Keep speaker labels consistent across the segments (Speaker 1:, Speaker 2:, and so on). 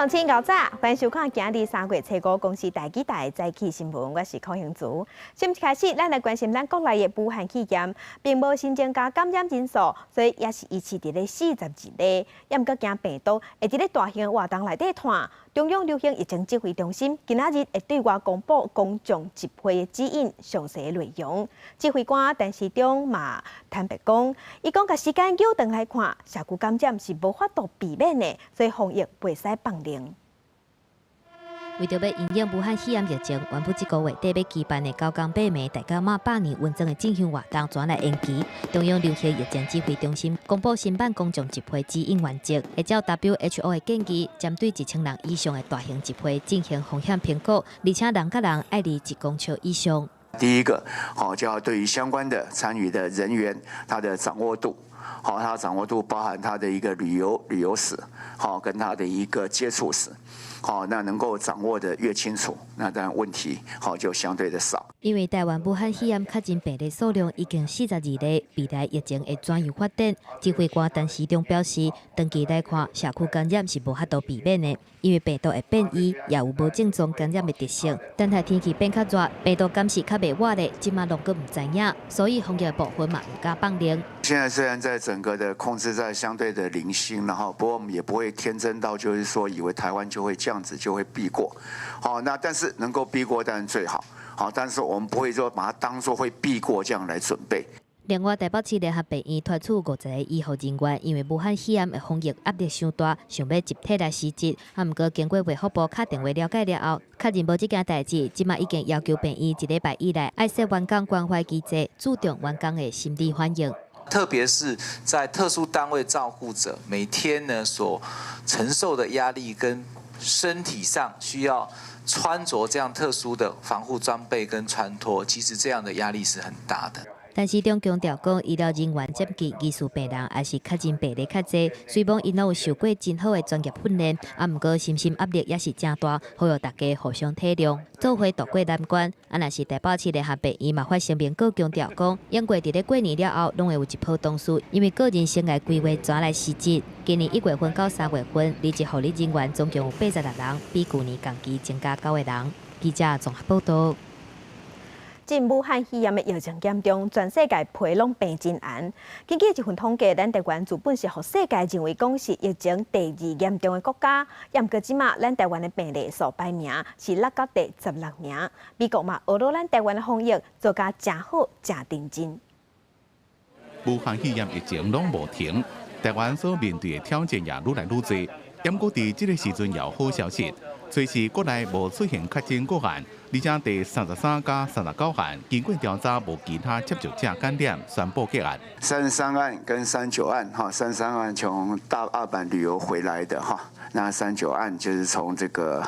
Speaker 1: 鄉親𠢕早，歡迎收看今日3月初5公視台語台早起新聞，我是柯興慈。先開始，咱來關心咱國內的武漢肺炎，並無新增加感染人數，所以也是維持佇咧42例。也毋過驚病毒會佇咧大型活動內底傳。中央流行疫情指揮中心今仔日會對外公布公眾集會的指引詳細內容。指揮官陳時中嘛坦白講，伊講共時間繞轉來看，社區感染是無法度避免的，所以防疫袂使放任。
Speaker 2: 為著欲因應武漢肺炎疫情，原本這個月底欲舉辦的九江八暝大甲媽百年溫泉的進香活動，轉來延期。中央流行疫情指揮中心公布新版公眾集會指引原則，會照 WHO 的建議，針對1000人以上的大型集會進行風險評估，而且人佮人愛離1公尺以上。
Speaker 3: 第一個，好就要對於相關的參與的人員，他的掌握度，好，他掌握度包含他的一個旅遊史，好，跟他的一個接觸史。好，那能夠掌握得越清楚，那當然問題好就相對的少。
Speaker 2: 因為台灣武漢肺炎確診病例數量已經42例，未來疫情會怎樣發展？指揮官陳時中表示，長期來看，社區感染是無法度避免的，因為病毒會變異，也有無症狀感染的特性。等下天氣變較熱，病毒敢是較袂活咧，這馬攏閣毋知影，所以防疫部分嘛毋敢放任。
Speaker 3: 現在雖然在整個的控制在相對的零星，然後不過我們也不會天真到就是說以為台灣就會這樣子就會避過。好，那但是能夠避過當然最好。好，但是我們不會說把它當作會避過這樣來準備。
Speaker 2: 另外，台北市聯合病院推出50個醫護人員，因為武漢肺炎的防疫壓力傷大，想欲集體來辭職。啊，毋過經過衛福部敲電話了解了後，確認無這件代誌，這馬已經要求病院一禮拜以內愛設員工關懷機制，注重員工的心理反應。
Speaker 4: 特別是在特殊單位照護者，每天呢所承受的壓力跟身體上需要穿着這樣特殊的防護裝備跟穿脫，其實這樣的壓力是很大的。
Speaker 2: 陳時中強調講，醫療人員接近疑似病人，抑是確診病例較濟，雖罔𪜶攏有受過真好的專業訓練，啊，毋過身心壓力也是誠大，呼籲大家互相體諒，做伙渡過難關。啊，若是台北市聯合病院嘛發聲明，閣強調講，永過佇咧過年了後，攏會有一批同事，因為個人生涯規劃轉來辭職。今年1月份到3月份，離職護理人員總共有86人，比舊年同期增加9個人。記者綜合報道。
Speaker 1: 這武漢肺炎的疫情嚴重，全世界皮攏病真絚。根據一份統計，咱台灣自本是予世界認為講是疫情第二嚴重的國家，毋過這馬咱台灣的病例數排名是落到第16名。美國嘛學著咱台灣的防疫做甲誠好、誠認真。
Speaker 5: 武漢肺炎疫情攏無停，台灣所面對的挑戰也愈來愈濟。毋過佇這个時陣有好消息，就是國內無出現確診個案，而且第33佮39案經過調查無其他接觸者感染，宣布結案。
Speaker 3: 33案跟三九案，哈，三三案從大阪旅遊回來的哈，那三九案就是從這個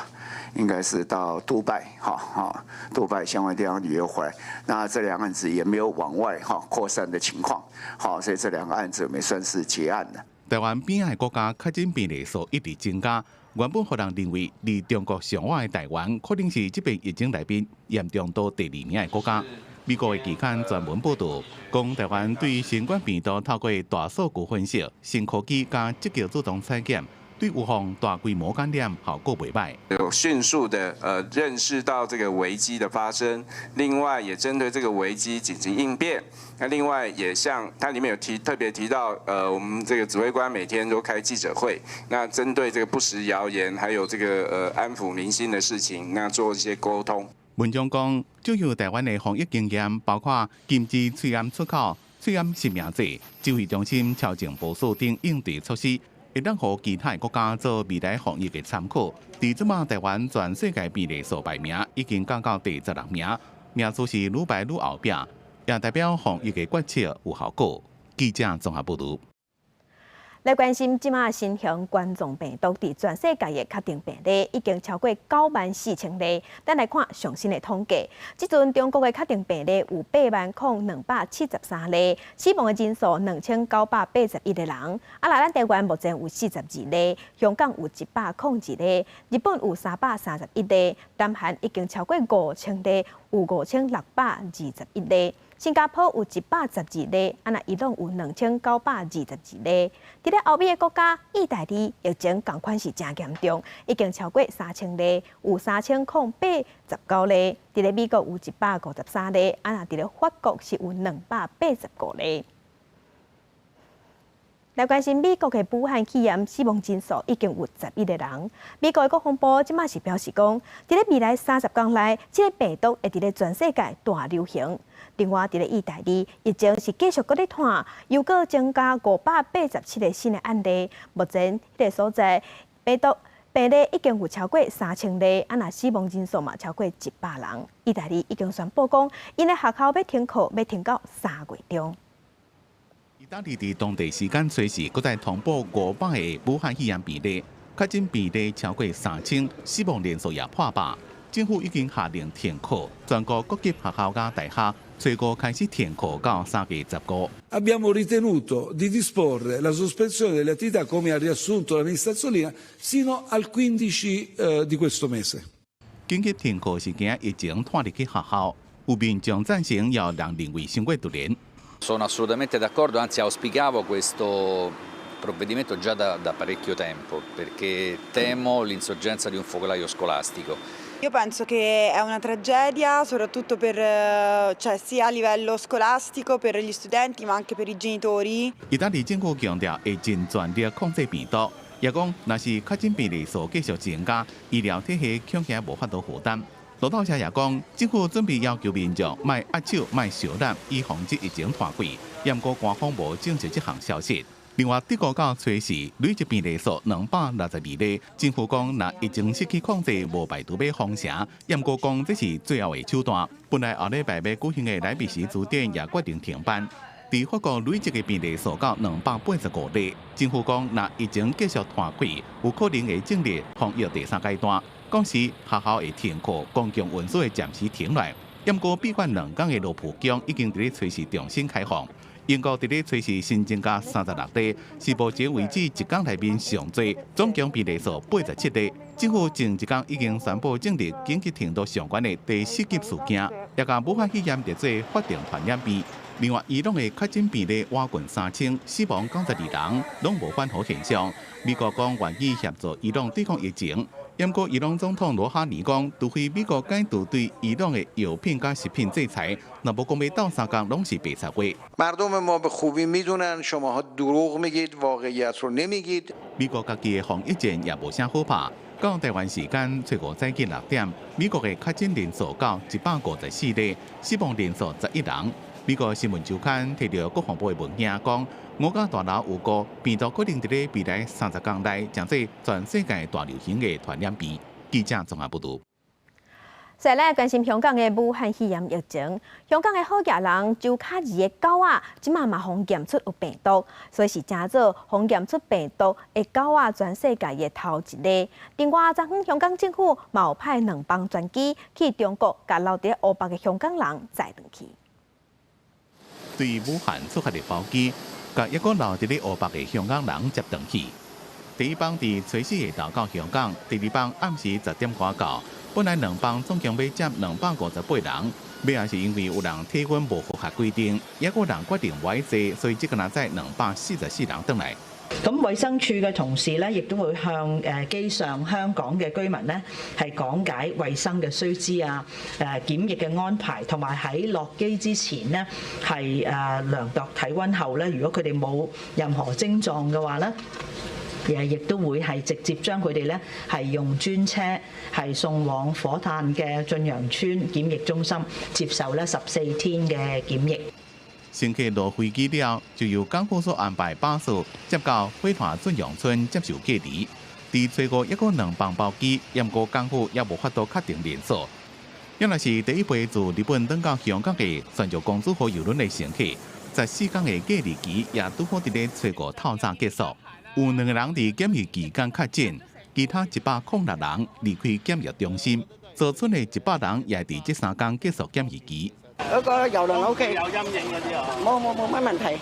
Speaker 3: 應該是到杜拜，哈哈，杜拜相關地方旅遊回來，那這兩案子也沒有往外哈擴散的情況，好，所以這兩個案子也算是結案了。
Speaker 5: 台灣邊仔國家確診病例數一直增加，原本予人認為離中國上倚的台灣，可能是這遍疫情內面嚴重度第二名的國家。美國的期刊專門報導，講台灣對新冠病毒透過大數據分析、新科技佮積極主動採檢，對預防大規模感染效果袂䆀。
Speaker 6: 有迅速的認識到這個危機的發生，另外也針對這個危機緊急應變。那另外也像它裡面有提特別提到，我們這個指揮官每天都開記者會，那針對這個不實謠言，還有這個安撫民心的事情，那做一些溝通。
Speaker 5: 文章講，主要台灣的防疫經驗包括禁止喙罨出口、喙罨實名制、指揮中心超前部署等應對措施，會當予其他國家做未來防疫的參考。佇這馬台灣全世界病例數排名已經降到第16名，名次是愈排愈後壁，也代表防疫的決策有效果。記者綜合報導。
Speaker 1: 來關心這馬新型冠狀病毒佇全世界的確定病例已經超過9萬4千例。咱來看上新的統計，這陣中國的確定病例有8萬零273例，死亡的人數2981個人。啊，若咱台灣目前有42例，香港有102例，日本有331例，南韓已經超過5000例，有5621例。新加坡有112例，啊若伊朗有2922例。佇咧歐美的國家，意大利疫情仝款是誠嚴重，已經超過3000例，有3089例。佇咧美國有153例，啊若佇咧法國是有285例。來關心美國的武漢肺炎死亡人數已經有11個人。美國的國防部這馬是表示講，佇咧未來30天內，這个病毒會佇咧全世界大流行。另外，佇咧意大利，疫情是繼續閣咧湠，又閣增加587個新的案例。目前，彼个所在病毒病例已經有超過3000例，啊若死亡人數嘛超過100人。意大利已經宣布講，𪜶的學校欲停課，欲停到3月中。
Speaker 5: 意大利佇當地時間初四，閣再通報500個武漢肺炎病例，確診病例超過3000，死亡人數也破百。政府已經下令停課，全國各級學校佮大學，初五開始停課到3月15。
Speaker 7: Abbiamo ritenuto di disporre la sospensione delle attività, come ha riassunto la ministra Azzolina, sino al 15 di questo mese。
Speaker 5: 緊急停課是驚疫情拖入去學校，有民眾贊成，也有人認為傷過突然。
Speaker 8: Sono assolutamente d'accordo, anzi auspicavo questo provvedimento già da parecchio tempo perché temo l'insorgenza di un focolaio scolastico.
Speaker 9: Io penso che è una tragedia soprattutto per, cioè, sia a livello scolastico per gli studenti ma anche per i genitori.
Speaker 5: 意大利政府強調會盡全力控制病毒，也講若是確診病例數繼續增加，醫療體系恐驚無法度負擔。路透社也講，政府準備要求民眾莫握手、莫相攬，以防止疫情拖開。毋過官方無證實這項消息。另外，德國到初四累計病例數262例，政府講若疫情失去控制，無排除欲封城。毋過講這是最後的手段。本來後禮拜欲舉行的萊比錫之展也決定停辦。佇法國累計的病例數到285例，政府講若疫情繼續拖開，有可能會進入防疫第三階段。講是學校會停課，公共運輸會暫時停來。毋過閉館2天的羅浮宮已經佇咧初四重新開放。英國佇咧初四新增加36例，是目前為止一工內面上濟，總共病例數87例。政府前一工已經宣布進入緊急程度上懸的第四級事件，也共武漢肺炎列做法定傳染病。另外，伊朗的確診病例倚近3000，死亡92人，攏無反好現象。美國講願意協助伊朗對抗疫情，毋過伊朗總統魯哈尼講，除非美國解除對伊朗的藥品佮食品制裁，若無講欲鬥相共，攏是白賊話。
Speaker 10: مردم ما به خوبی میدونن شماها دروغ میگید واقعیت رو نمیگید。
Speaker 5: 美國家己的防疫戰也無啥好拍。到台灣時間初五早起6點，美國的確診人數到154例，死亡人數11人。美國新聞週刊提著國防部的文件講，五角大樓預估病毒可能佇咧未來30天內，成做全世界大流行的傳染病。記者綜合報導。
Speaker 1: 再來關心香港的武漢肺炎疫情，香港的好額人周卡兒的狗仔，這馬嘛予驗出有病毒，所以是成做予驗出病毒的狗仔全世界的頭一例。另外，昨昏香港政府嘛有派兩班專機去中國，共留佇湖北的香港人載轉去。
Speaker 5: 對武漢出發的包機，共猶閣留佇咧湖北的香港人接轉去。第一班佇初四下晝到香港，第二班暗時10點外到。本來兩班總共欲接258人，尾仔是因為有人體溫無符合規定，猶閣有人決定無愛坐，所以只敢若載244人轉來。
Speaker 11: 咁衛生署嘅同事咧，亦都會向機上香港嘅居民咧，係講解衛生嘅須知啊、檢疫嘅安排，同埋喺落機之前呢，係量度體溫後咧，如果佢哋冇任何症狀嘅話咧，亦都會係直接將佢哋咧係用專車係送往火炭嘅駿洋邨檢疫中心接受咧14天嘅檢疫。
Speaker 5: 乘客落飛機了，就由港府所安排巴士接到火炭駿洋邨接受隔離。佇初五猶閣兩班包機，毋過港府猶無法度確定人數。原來是第一批自日本轉到香港的船上公主號郵輪的乘客，14天的隔離期也拄好佇咧初五透早結束。有兩個人佇檢疫期間確診，其他106人離開檢疫中心。座船的100人也佇這3天結束檢疫期。
Speaker 12: 嗰個郵輪 OK，
Speaker 13: 有陰影嗰啲啊？
Speaker 12: 冇冇冇乜問題。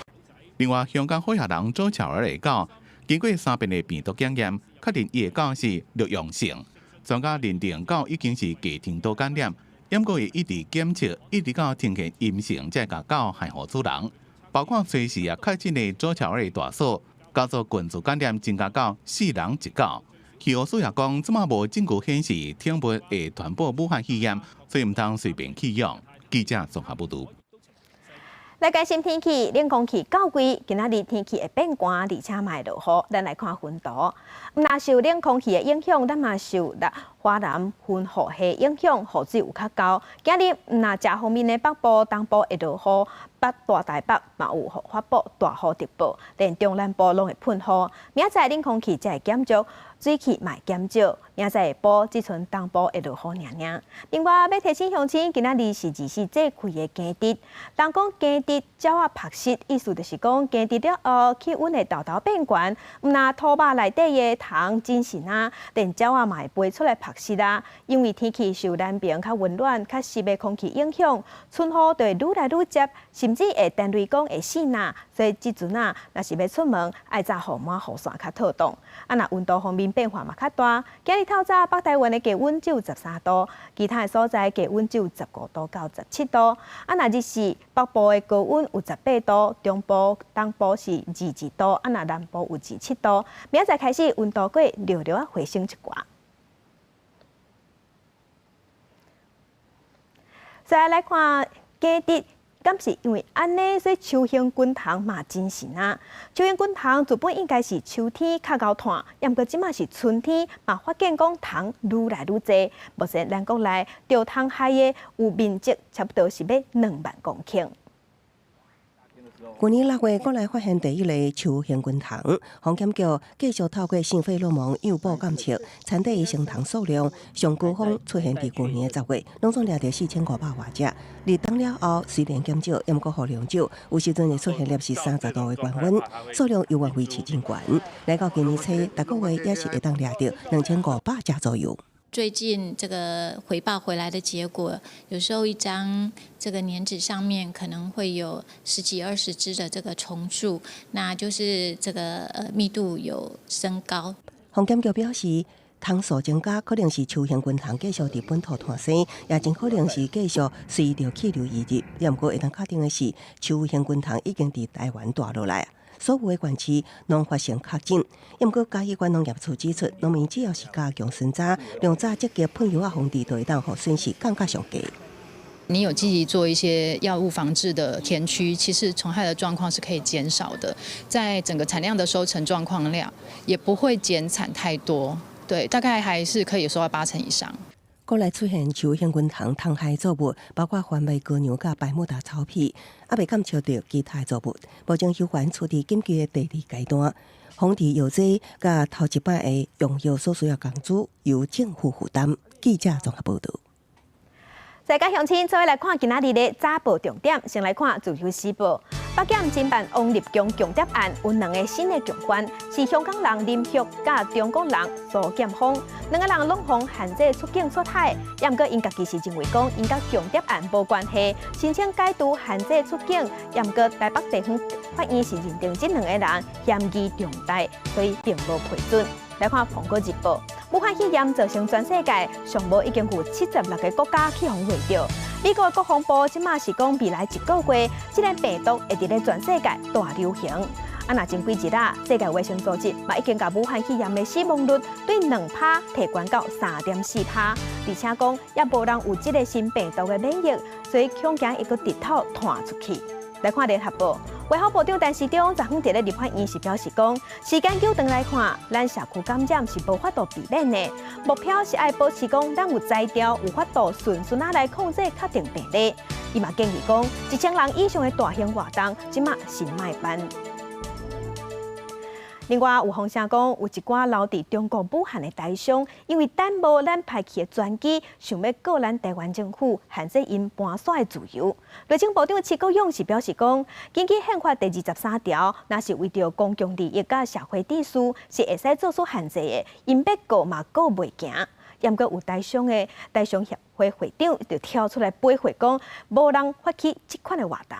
Speaker 5: 另外，香港好額人周巧兒的狗，經過三遍的病毒檢驗，確認伊的狗是略陽性。專家認定狗已經是低程度感染，毋過會一直檢測，一直到呈現陰性，才會交還予主人。包括隨時啊確診的左橋的大嫂，家族群組感染增加到四人一狗。氣候署也講，這馬無證據顯示寵物會傳播武漢肺炎，所以毋通隨便棄養。記者綜合報導。
Speaker 1: 來關心天氣，冷空氣到位，今仔日天氣會變寒，而且嘛會落雨。咱來看雲圖，毋但受冷空氣的影響，咱嘛受華南雲雨系影響，雨水有較厚。今日毋但遮方面的北部、東部會落雨，北大台北嘛有發布大雨特報，連中南部攏會噴雨。明仔載冷空氣才會減弱，水汽嘛會減少。明仔載下晡，只賰東部會落雨爾爾。另外，欲提醒鄉親，今仔日是24節氣的驚蟄。人講驚蟄鳥仔曝濕，意思就是講驚蟄了後，氣溫會沓沓變懸，毋但土肉內底的蟲真神啊，連鳥仔嘛會飛出來曝濕啊。因為天氣受南邊較溫暖、較濕的空氣影響，春雨就會愈來愈捷，甚至會電雷公會死若。所以這陣啊，若是欲出門，愛早予滿雨傘較妥當。啊，若溫度方面變化嘛較大，今日透早北台灣的低溫只有13度，其他的所在低溫只有15度到17度。啊，若日時北部的高溫有18度，中部、東部是22度，啊，若南部有27度。明仔載開始溫度閣會略略仔回升一寡。再來看驚蟄，敢是因為按呢，所以秋興滾蟲嘛真神啊！秋興滾蟲原本應該是秋天較𠢕炭，毋過這馬是春天，嘛發現講蟲愈來愈濟。目前咱國內著蟲害的有面積差不多是欲2萬公頃。
Speaker 13: 去年6月，國內發現第一例秋行軍蟲，防檢局繼續透過性費洛蒙誘捕監測，田底成蟲數量上高峰出現佇舊年10月，攏總掠著4500外隻。立冬了後，雖然減少，毋過雨量少，有時陣會出現攝氏30度的高溫，數量猶原維持真懸。來到今年初，逐個月也是會當掠著2500隻左右。
Speaker 14: 最近這個回報回來的結果，有時候一張這個黏紙上面可能會有十幾二十隻的這個蟲數，那就是這個密度有升高。
Speaker 13: 防檢局表示，蟲數增加可能是秋行軍蟲繼續佇本土誕生，也真可能是繼續隨著氣流移入。毋過會當確定的是，秋行軍蟲已經佇台灣蹛落來。所有的縣市攏發生確診，毋過嘉義縣農業處指出，農民只要是加強巡查，量早積極噴藥仔防治，就會當予損失降較上低。
Speaker 15: 你有積極做一些藥物防治的田區，其實蟲害的狀況是可以減少的，在整個產量的收成狀況量也不會減產太多，對，大概還是可以收到8成以上。
Speaker 13: 國內出現秋行軍蟲蟲害作物，包括番麥、高粱佮百慕達草皮，猶未監測著其他作物。目前休還處佇緊急的第二階段，防治藥劑佮頭一擺的用藥所需要工資由政府負擔。記者綜合報導。
Speaker 1: 大家鄉親，做伙來看今仔日的早報重點。先來看《自由時報》，北檢偵辦王立強強盜案，有兩个新的共犯，是香港人林旭佮中國人蘇劍鋒，兩个人攏予限制出境出海，毋過𪜶家己是認為講𪜶佮強盜案無關係，申請解除限制出境，毋過台北地方法院是認定這兩個人嫌疑重大，所以並無批准。來看《蘋果日報》，武漢肺炎造成全世界上無已經有76個國家去予穢著。美國國防部這馬是講未來一個月，這个病毒會佇咧全世界大流行。啊，若前幾日啊，世界衛生組織嘛已經共武漢肺炎的死亡率對2趴提懸到3.4趴，而且講猶無人有這个新病毒的免疫，所以恐驚會閣直透傳出去。來看聯合報，衛福部長陳時中昨昏佇咧立法院是表示講，時間久長來看，咱社區感染是無法度避免的。目標是愛保持講，咱有才調，有法度順順仔來控制確定病例。伊嘛建議講，1000人以上的大型活動，這馬是莫辦。另外有風聲講，有一寡留佇中國武漢的台商，因為等無咱派去的專機，想欲告咱台灣政府限制𪜶搬徙的自由。內政部長徐國勇是表示講，根據憲法第23條，若是為著公共利益佮社會秩序，是會使做出限制的，𪜶欲告嘛告袂行。毋過有台商的台商協會會長就跳出來駁回講，無人發起這款的活動。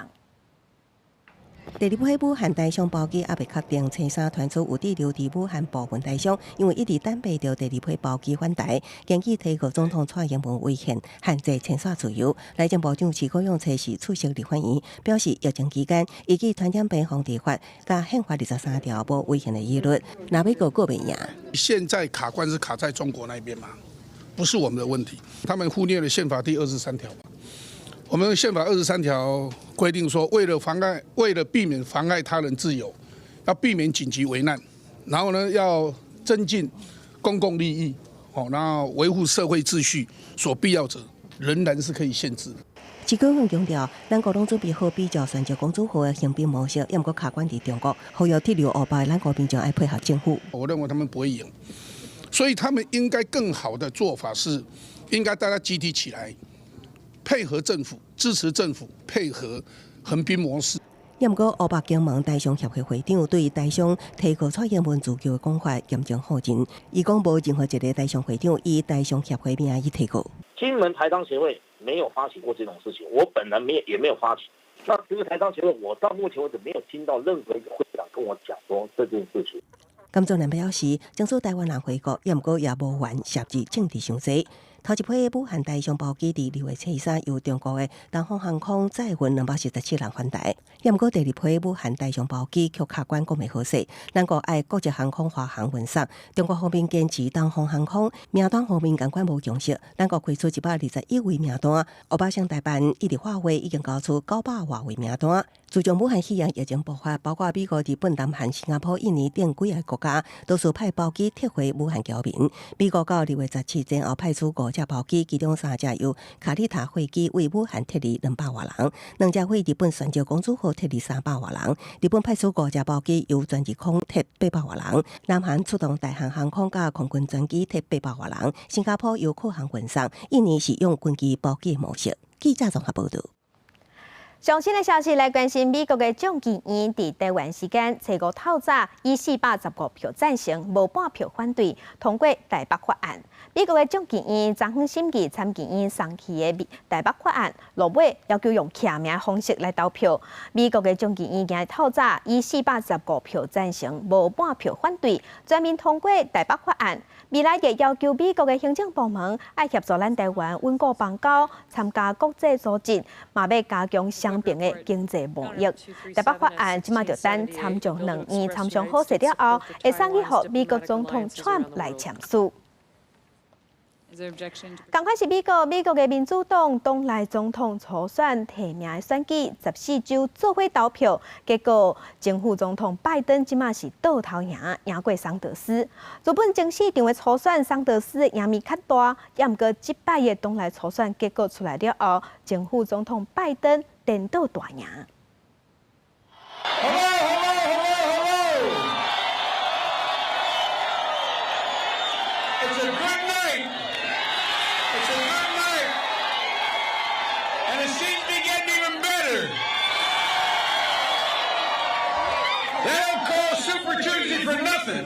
Speaker 13: 第二批武漢台商包機猶未確定，初三傳出有滯留佇武漢部分台商，因為一直等袂著第二批包機返台，堅拒提告總統蔡英文違憲，限制遷徙自由。內政部長徐國勇初四出席立法院，表示疫情期間依據傳染病防治法佮憲法23條無違憲的疑慮，若欲告告袂贏。
Speaker 16: 現在卡關是卡在中國那邊嘛，不是我們的問題。他們忽略了憲法第23條。我們憲法二十三條規定說，為了避免妨礙他人自由，要避免緊急危難，然後呢，要增進公共利益，哦，然後維護社會秩序所必要者，仍然是可以限制。
Speaker 13: 徐國勇強調，咱國攏準備好比照旋石公主號的橫濱模式，猶毋過卡關佇中國，呼籲滯留烏北的咱國民眾愛配合政府。
Speaker 16: 我認為他們不會贏，所以他們應該更好的做法是，應該大家集體起來。配合政府，支持政府，配合橫濱模式。
Speaker 13: 猶毋過，烏北金門台商協會會長對台商提告蔡英文自憍的講法嚴正否認。伊講無任何一个台商會長以台商協會名義提告。
Speaker 17: 金門台商協會沒有發起過這種事情，我本人沒有，也沒有發起。那這個台商協會，我到目前為止沒有聽到任何一個會長跟我講說這件事情。
Speaker 13: 甘祖南表示，爭取台灣人回國，猶毋過也無緣涉入政治傷濟。頭一批武漢台商包機佇2月初三由中國的東方航空載運247人返台，猶毋過第二批武漢台商包機卻卡關閣袂好勢。咱國愛國際航空華航運送，中國方面堅持東方航空名單方面仝款無共識。咱國開出121位名單，歐巴桑代辦一直發話已經交出900外位名單。自從武漢肺炎疫情爆發，包括美國、日本、南韓、新加坡、印尼等幾个國家，都是派包機撤回武漢僑民。美國到2月17前後派出五架包機，其中三架由卡麗塔貨機為武漢撤離200外人，兩架為日本旋石公主號撤離300外人。日本派出五架包機由全日空撤800外人，南韓出動大韓航空佮空軍專機撤800外人，新加坡由客航運送，印尼是用軍機包機模式。記者綜合報導。
Speaker 1: 上新的消息來關心美國的眾議院，佇台灣時間初五透早以415票贊成，無半票反對通過台北法案。美國的眾議院昨昏審議參議院送去的台北法案，落尾要求用記名方式來投票。美國的眾議院今日透早以415票贊成，無半票反對，全面通過台北法案。未來亦要求美國的行政部門愛協助咱台灣穩固邦交，參加國際組織，嘛欲加強雙邊的經濟貿易。台北法案這馬就等參眾兩院參詳好勢了後，會送去予美國總統川普來簽署。仝款是美國，美國的民主黨黨內總統初選提名的選舉，14州做伙投票，結果前副總統拜登這馬是倒頭贏，贏過桑德斯。原本前四場的初選，桑德斯的贏面較大，猶毋過這擺的黨內初選結果出來了後，前副總統拜登顛倒大贏。
Speaker 18: Hello, hello, hello, hello. It's a good night. It's a good night. And it seems to be getting even better. They don't call Super Tuesday for nothing.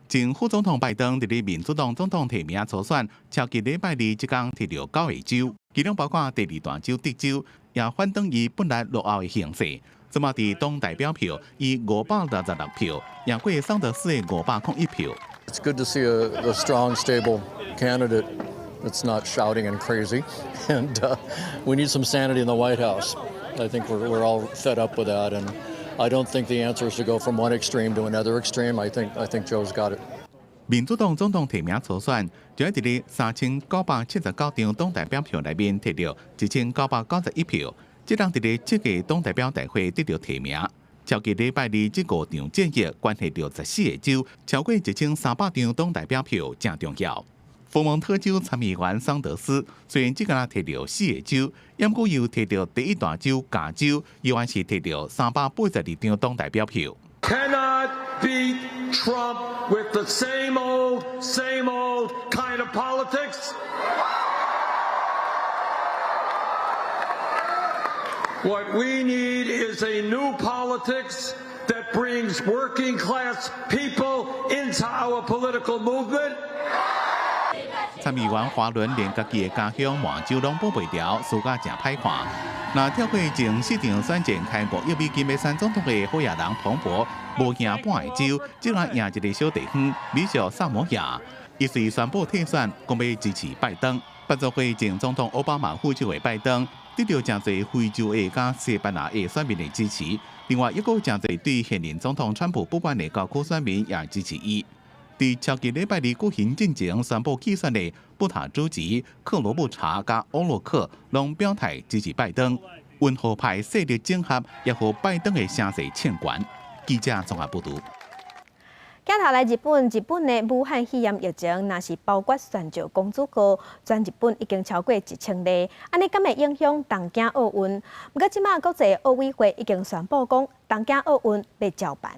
Speaker 5: 前副總統拜登佇咧民主黨總統提名初選，超級禮拜二這工摕著九個州，其中包括第二大州德州，也反轉伊本來落後的形勢。這馬佇黨代表票以566票贏過桑德斯的501票。
Speaker 19: It's good to see a strong, stable candidate that's not shouting and crazy. And we need some sanity in the White House. I think we're all fed up with that. And I don't think the answer is to go from one extreme to another extreme. I think Joe's got it.
Speaker 5: 民主黨總統提名初選，就佇咧3979張黨代表票內面摕著1991票，這人佇咧這個黨代表大會得著提名。超級禮拜二這五場戰役，關係著14個州，超過1300張黨代表票，誠重要。佛蒙特州參議員桑德斯雖然只敢若摕著四個州，毋過又摕著第一大州加州，伊還是摕著382張黨代表票。
Speaker 18: Cannot beat Trump with the same old kind of politics. What we need is a new politics that brings working class people into our political movement.
Speaker 5: 參議員華倫連家己的家鄉麻州攏保袂牢，輸甲誠歹看。若跳過前四場選戰開5億美金欲選總統的好野人彭博，無贏半个州，只來贏一个小地方，美屬薩摩亞。伊隨宣布退選，講欲支持拜登。捌做過前總統奧巴馬副手的拜登，得著誠濟非洲裔佮西班牙裔選民的支持。另外，抑閣有誠濟對現任總統川普不滿的郊區選民也支持伊。佇超級禮拜二舉行進前宣布棄選的布塔朱吉、克羅布查佮歐洛克，攏表態支持拜登。溫和派勢力整合，也予拜登的聲勢衝懸。記者綜合報導。
Speaker 1: 鏡頭來日本，日本的武漢肺炎疫情，若是包括全石公主號，全日本已經超過1000例，按呢敢會影響東京奧運？毋過這馬國際奧委會已經宣布講，東京奧運欲照辦。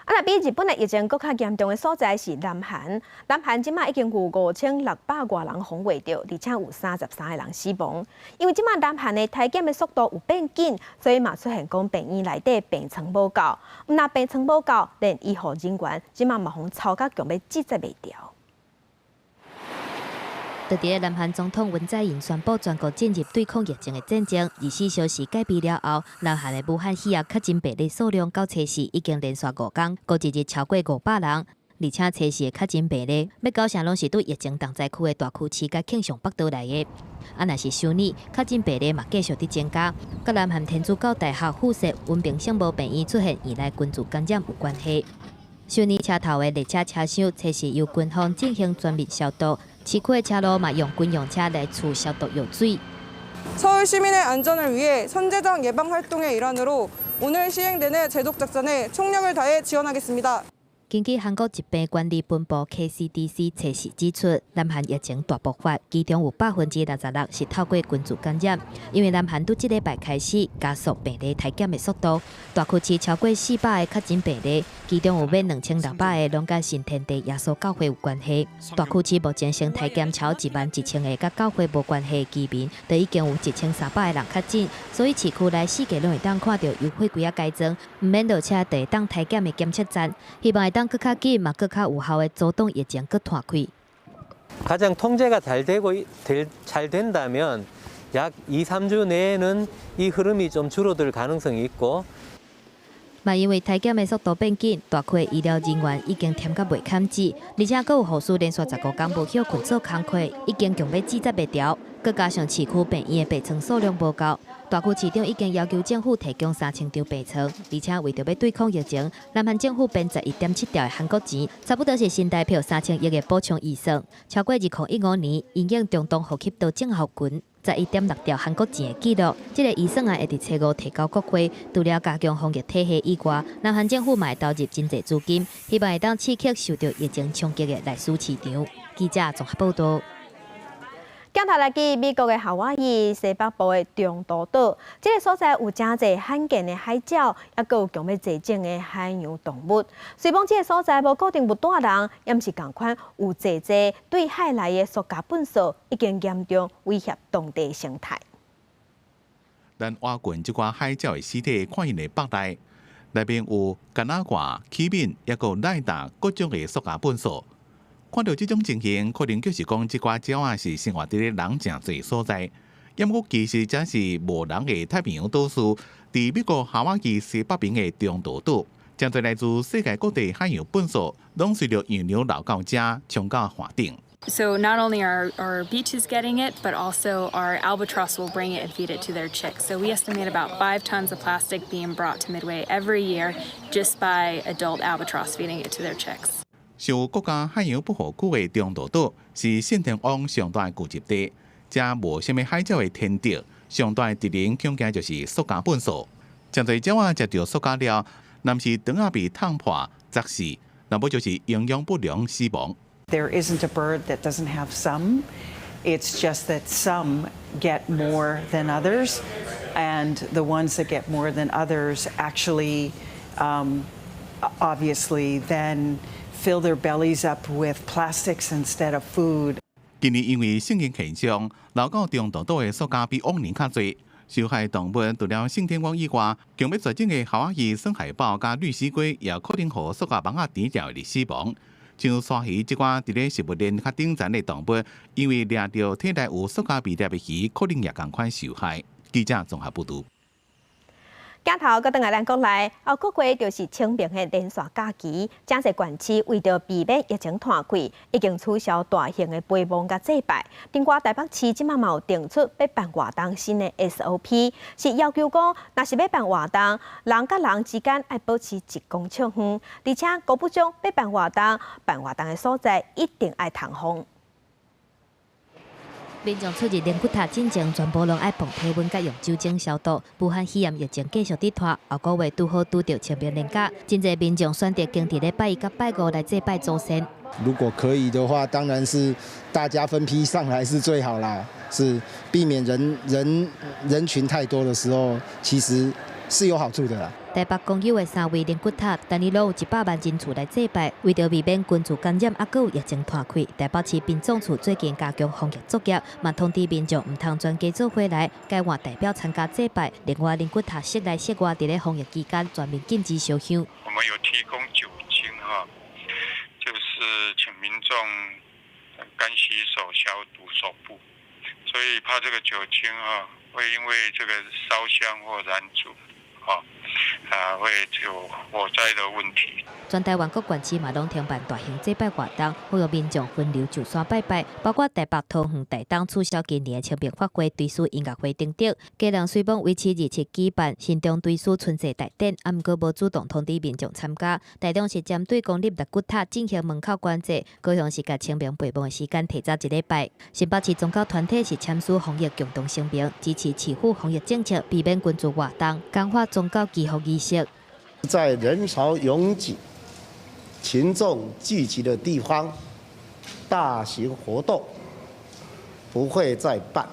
Speaker 1: 啊，若比日本的疫情閣較嚴重的所在是南韓，南韓這馬已經有5600外人予穢著，而且有33個人死亡。因為這馬南韓的篩檢的速度有變緊，所以嘛出現講病院內底病床無夠。毋但病床無夠，連醫護人員這馬嘛予操甲強欲接袂牢。
Speaker 2: 佇咧南韓總統文在寅宣布全國進入對抗疫情的戰爭，24小時戒備了後，南韓的武漢肺炎確診病例數量到初四已經連續5工，閣一日超過500人，而且初四的確診病例，欲九成攏是對疫情重災區的大區市佮慶尚北道來的。啊，若是修女確診病例嘛繼續佇增加，佮南韓天主教大學附設文憑聖母病院出現院內群聚感染有關係。修女車頭的列車車廂，測試由軍方進行全面消毒。市區的車路嘛用軍用車來噴消毒藥水。
Speaker 20: 서울 시민의 안전을 위해 선제적 예방 활동의 일환으로 오늘 시행되는 제독 작전에 총력을 다해 지원하겠습니다.
Speaker 2: 根據韓國疾病管理本部 KCDC 測試指出，南韓疫情大爆發，其中有66%是透過群聚感染。因為南韓對這禮拜開始加速病例篩檢的速度，大區市超過400個確診病例，其中有欲2600個攏佮新天地耶穌教會有關係。大區市目前先篩檢超1萬1千個佮教會無關係的居民，就已經有1300個人確診，所以市區內四界攏會當看著由貨櫃仔改裝，毋免落車就會當篩檢的檢測站，希望會當閣較緊嘛，閣較有效的阻擋疫情閣拖開。
Speaker 21: 가장 통제가 잘 되고 잘 된다면 약 2, 3주 내에는 이 흐름이 좀 줄어들 가능성이 있고.
Speaker 2: 嘛，因為篩檢的速度變緊，大區的醫療人員已經忝甲袂堪止，而且閣有護士連續15工無歇睏做工課，已經強欲接袂牢。閣加上市區病院的病床數量無夠，大區市長已經要求政府提供3000張病床，而且為著欲對抗疫情，南韓政府編11.7兆的韓國錢，差不多是新台票3000億的補充預算。超過2015年因應中東呼吸道症候群11.6兆韓國錢的紀錄，這個預算案會佇初五提交國會。除了加強防疫體系以外，南韓政府嘛會投入真濟資金，希望會當刺激受著疫情衝擊的內需市場。記者綜合報導。
Speaker 1: 鏡頭來去美國的夏威夷西北部的中途島，這个所在有誠濟罕見的海鳥，抑閣有強欲絕種的海洋動物。雖罔這个所在無固定有住人，抑毋是仝款有濟濟對海來的塑膠糞埽，已經嚴重威脅當地生態。
Speaker 5: 咱挖掘這寡海鳥的屍體，看𪜶的腹內，內面有柑仔蓋、器皿，抑閣有賴打各種的塑膠糞埽。看著這種情形，可能就是講這寡鳥仔是生活佇咧人誠濟所在。毋過其實這是無人的太平洋島嶼，佇美國夏威夷西北邊的中途島，誠濟來自世界各地海洋糞埽，攏隨著洋流流到遮，衝到岸頂。
Speaker 22: So not only are our beaches getting it, but also our albatross will bring it and feed it to their chicks. So we estimate about 5 tons of plastic being brought to Midway every year just by adult albatross feeding it to their chicks.
Speaker 5: 屬國家海洋保護區的中途島是信天翁上大的聚集地，遮無啥物海鳥的天敵，上大的敵人恐驚就是塑膠糞埽。誠濟鳥仔食著塑膠了，若毋是腸仔被燙破、砸死，若無就是營養不良死亡。
Speaker 23: There isn't a bird that doesn't have some. It's just that some get more than others, and the ones that get more than others actually, obviously, then fill their bellies up with plastics instead of food.
Speaker 5: 今年因為聖嬰現象，流到中途島的塑膠比往年較濟。受害動物除了信天翁以外，強欲絕種的夏威夷深海豹佮綠蠵龜，也可能予塑膠網仔纏著會死亡。像鯊魚這款佇咧食物鏈較頂層的動物，因為掠著體內有塑膠微粒的魚，可能也仝款受害。記者綜合報導。
Speaker 1: 鏡頭閣轉來咱國內，後個月就是清明的連續假期，誠濟縣市為著避免疫情湠開，已經取消大型的陪墓佮祭拜。另外，台北市這馬嘛有定出欲辦活動新的 SOP，是要求講，若是欲辦活動，人佮人之間愛保持一公尺遠，而且閣補充欲辦活動，辦活動的所在一定愛通風。
Speaker 2: 民眾出入靈骨塔進前，全部攏愛磅體溫，佮用酒精消毒。武漢肺炎疫情繼續佇湠，後個月拄好拄著清明連假，真濟民眾選擇揀佇咧拜一佮拜五來祭拜祖先。
Speaker 3: 如果可以的話，當然是大家分批上來是最好啦，是避免人群太多的時候，其實是有好處的啦。
Speaker 2: 台北公有的三位靈骨塔，逐年攏有100萬人次來祭拜。為著避免群聚感染，猶閣有疫情湠開，台北市殯葬處最近加強防疫作業，嘛通知民眾毋通全家做伙來，改換代表參加祭拜。另外，靈骨塔室內室外佇咧防疫期間全面禁止燒香。
Speaker 4: 我們有提供酒精哈，就是請民眾乾洗手、消毒手部，所以怕這個酒精哈會因為這個燒香或燃燭。啊，會有火災的問題。
Speaker 2: 全台灣各縣市嘛攏停辦大型祭拜活動，呼籲民眾分流就山拜拜。包括台北、桃園、台東取消今年的清明法會、追思音樂會等等。家人雖罔維持27舉辦新莊追思春祭大典，啊，毋過無主動通知民眾參加。台中是針對公立六骨塔進行門口管制，高雄是共清明陪墓的時間提早一禮拜。新北市宗教團體是簽署防疫共同聲明，支持市府防疫政策，避免群聚活動，簡化宗教祈福儀式。
Speaker 6: 在人潮擁擠、群眾聚集的地方，大型活動不會再辦，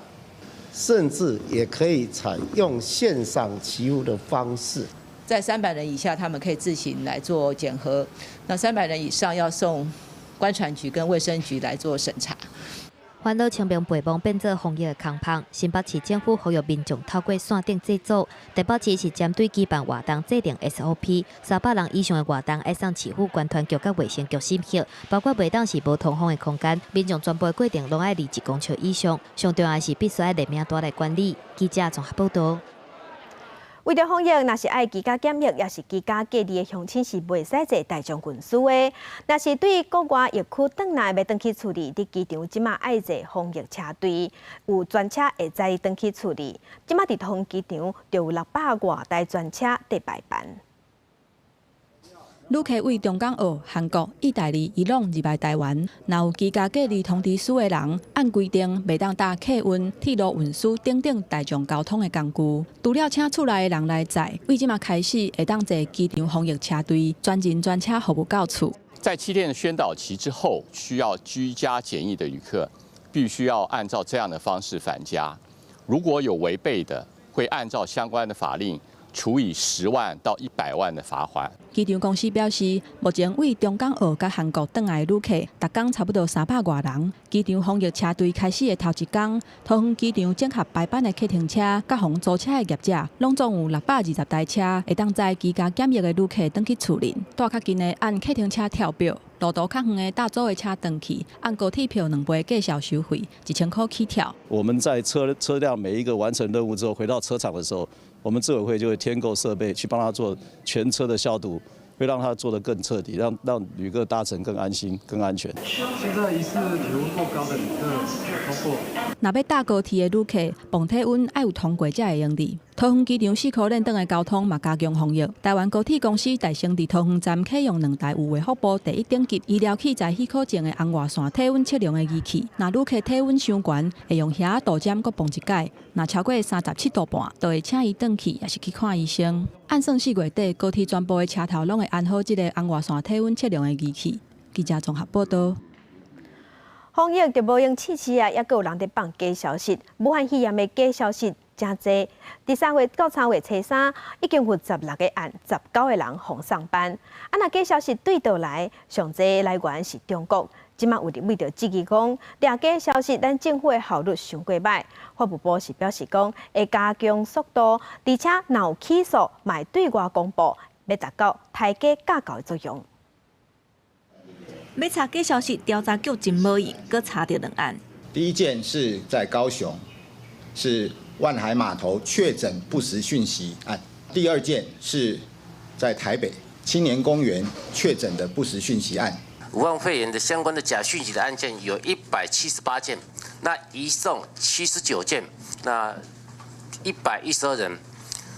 Speaker 6: 甚至也可以採用線上祈福的方式。
Speaker 24: 在300人以下，他們可以自行來做檢核；那300人以上，要送觀傳局跟衛生局來做審查。
Speaker 2: 煩惱清明陪墓變做防疫的空縫，新北市政府呼籲民眾透過線頂祭祖。台北市是針對舉辦活動制定 SOP，300人以上的活動愛送市府觀傳局佮衛生局審核，包括袂當是無通風的空間，民眾全部的過程攏愛離1公尺以上，上重要的是必須愛聯名單來管理。記者綜合報導。
Speaker 1: 為著防疫，若是愛居家檢疫，抑是居家隔離的鄉親是袂使坐大眾運輸的。若是對國外疫區轉來欲轉去厝裡，佇機場這馬愛坐防疫車隊，有專車會載轉去厝裡。這馬佇桃園機場就有600外台專車佇排班。
Speaker 25: 旅客對中港澳、韓國、意大利、伊朗入來台灣，若有居家隔離通知書的人，按規定袂當搭客運、鐵路運輸等等大眾交通的工具。除了請厝內的人來載，對這馬開始會當坐機場防疫車隊，專人專車服務到厝。
Speaker 26: 在7天的宣導期之後，需要居家檢疫的旅客，必須要按照這樣的方式返家。如果有違背的，會按照相關的法令，處以10萬到100萬的罰鍰。
Speaker 25: 機場公司表示，目前對中港澳佮韓國轉來的旅客，逐工差不多300外人。機場防疫車隊開始的頭一工，桃園機場整合排班的客停車，佮予人租車的業者，攏總有620台車，會當載居家檢疫的旅客轉去厝裡。蹛較近的按客停車跳票，路途較遠的搭組的車轉去，按高鐵票2倍價數收費，1000箍起跳。
Speaker 27: 我們在車輛每一個完成任務之後，回到車廠的時候，我們自委會就會添購設備去幫他做全車的消毒，會讓他做得更徹底，讓旅客搭乘更安心、更安全。
Speaker 28: 現在疑似體溫過高的旅客通過。
Speaker 25: 若欲搭高鐵的旅客，磅體溫愛有通過才會用得。桃園機場四箍連轉的交通嘛加強防疫。台灣高鐵公司代先佇桃園站啟用兩台有衛福部第一等級醫療器材許可證的紅外線體溫測量的儀器。若旅客體溫傷懸，會用盒仔度針閣磅一擺。若超過37.5度，就會請伊轉去，抑是去看醫生。按算4月底，高鐵全部的車頭攏會安好這个紅外線體溫測量的儀器。記者綜合報導。
Speaker 1: 防疫就無閒試試啊，猶閣有人佇放假消息。武漢肺炎的假消息誠濟。佇3月到3月初3，已經有16個案，19個人予送辦。啊，若假消息對佗來，上濟來源是中國。這馬有立委就質疑講，掠假消息，咱政府的效率傷過䆀。法務部是表示講，會加強速度，而且若有起訴，嘛會對外公布，欲達到抬假教狗的作用。
Speaker 7: 欲查假消息，調查局真無閒，閣查著兩案。
Speaker 8: 第一件是在高雄，是萬海碼頭確診不實訊息案；第二件是在台北青年公園確診的不實訊息案。
Speaker 9: 武漢肺炎的相關的假訊息的案件有178件，那移送79件，那112人。